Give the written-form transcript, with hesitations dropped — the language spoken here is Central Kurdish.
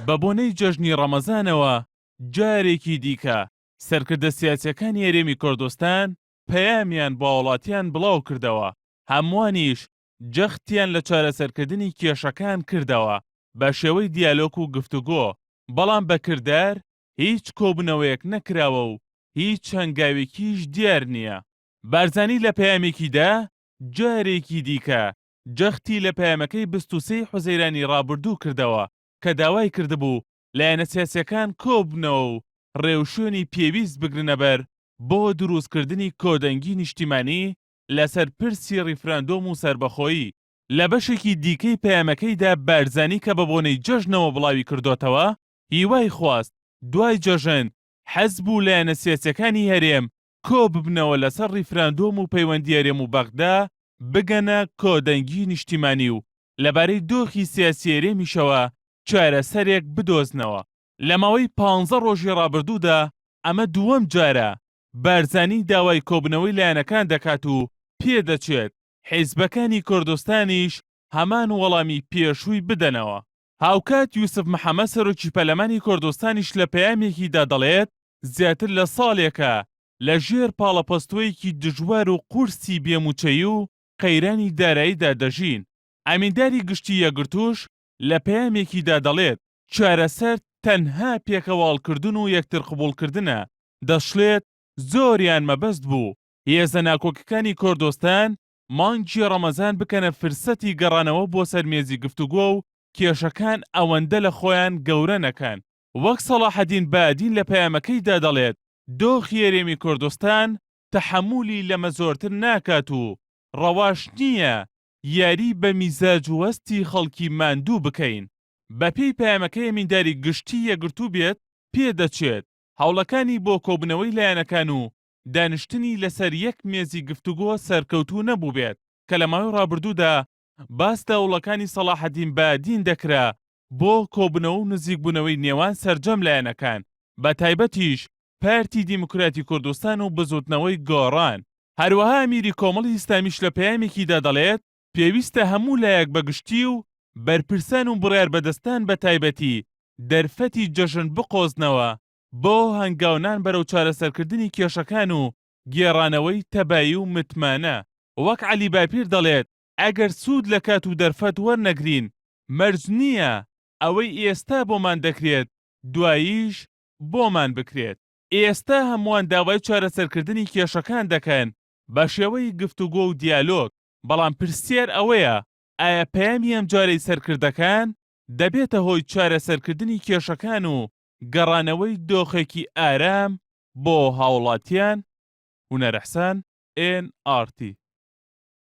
بەبۆنەی جەژنی ڕەمەزانەوە جارێکی دیکە سەرکردە سیاسییەکانی هەرێمی کوردستان پەیامیان بۆ هاوڵاتیان بڵاوکردەوە، هەمووانیش جەختیان لە چارەسەرکردنی کێشەکان کردەوە بە شێوەی دیالۆک و گفتوگۆ، بەڵام بە کردار هیچ کۆبوونەوەیەک نەکراوە و هیچ هەنگاوێکیش دیار نییە. بارزانی لە پەیامێکیدا جارێکی دیکە جەختی لە پەیامەکەی 23 ی حوزەیرانی ڕابردوو کردەوە کە داوای کردبوو لایەنە سیاسییەکان کۆببنەوە و ڕێوشوێنی پێویست بگرنەبەر بۆ دروستکردنی کۆدەنگی نیشتیمانی لەسەر پرسی ڕیفراندۆم و سەربەخۆیی. لە بەشێکی دیکەی پەیامەکەیدا بارزانی کە بەبۆنەی جەژنەوە بڵاویکردۆتەوە، هیوای خواست دوای جەژن حزب و لایەنە سیاسیەکانی هەرێم کۆببنەوە لەسەر ڕیفراندۆم و پەیوەندی هەرێم و بەغدا بگەنە کۆدەنگی نیشتیمانی و لەبارەی دۆخی سیاسی هەرێمیشەوە چارەسەرێک بدۆزنەوە. لە ماوەی پانزە ڕۆژی ڕابردوودا ئەمە دووەم جارە بارزانی داوای کۆبنەوەی لایەنەکان دەکات و پێدەچێت حیزبەکانی کوردستانیش هەمان وەڵامی پێشووی بدەنەوە. هاوکات یوسف محەمەد سەرۆکی پەرلەمانی کوردستانیش لە پەیامێکیدا دەڵێت، زیاتر لە ساڵێکە لە ژێر پاڵەپەستۆیەکی دژوار و قورسی بێ مووچەیی و قەیرانی داراییدا دەژین. ئەمینداری گشتی یەکگرتووش لە پەیامێکیدا دەڵێت، چارەسەر تەنها پێکەوەهەڵکردن و یەکترقبوڵکردنە، دەشڵێت، زۆریان مەبەست بوو هێزە ناکۆکەکانی کوردستان مانگی ڕەمەزان بکەنە فرسەتی گەڕانەوە بۆ سەر مێزی گفتوگۆ و کێشەکان ئەوەندە لە خۆیان گەورە نەکەن. وەک سەڵاحەدین بادین لە پەیامەکەیدا دەڵێت، دۆخی هەرێمی کوردستان تەحەمولی لەمە زۆرتر ناکات و ڕەواش نییە یاری بە میزاج و هەستی خەڵکی ماندوو بکەین. بەپێی پەیامەکەی ئەمینداری گشتی یەکگرتوو بێت، پێدەچێت هەوڵەکانی بۆ کۆبوونەوەی لایەنەکان و دانیشتنی لەسەر یەک مێزی گفتوگۆ سەرکەوتوو نەبووبێت کە لە ماوەی ڕابردوودا باس لە هەوڵەکانی سەڵاحەدین بادین دەکرا بۆ کۆبوونەوە و نزیکبوونەوەی نێوان سەرجەم لایەنەکان بەتایبەتیش پارتی دیموکراتی کوردستان و بزوتنەوەی گۆڕان. هەروەها ئەمیری کۆمەڵی ئیسلامیش لە پەیامێکیدا دەڵێت، پێویستە هەموو لایەک بە گشتی و بەرپرسان و بڕیاربەدەستان بە تایبەتی دەرفەتی جەژن بقۆزنەوە بۆ هەنگاونان بەرەو چارەسەرکردنی کێشەکان و گێڕانەوەی تەبایی و متمانە. وەک عەلی باپیر دەڵێت، ئەگەر سوود لە کات و دەرفەت وەرنەگرین، مەرج نییە ئەوەی ئێستا بۆمان دەکرێت دواییش بۆمان بکرێت. ئێستا هەمووان داوای چارەسەرکردنی کێشەکان دەکەن بە شێوەی گفتوگۆ و دیالۆگ، بەڵام پرسیار ئەوەیە ئایا پەیامی ئەمجارەی سەرکردەکان دەبێتە هۆی چارەسەرکردنی کێشەکان و گەڕانەوەی دۆخێکی ئارام بۆ هاوڵاتیان؟ هونەر حسان، ئێن ئاڕ تی.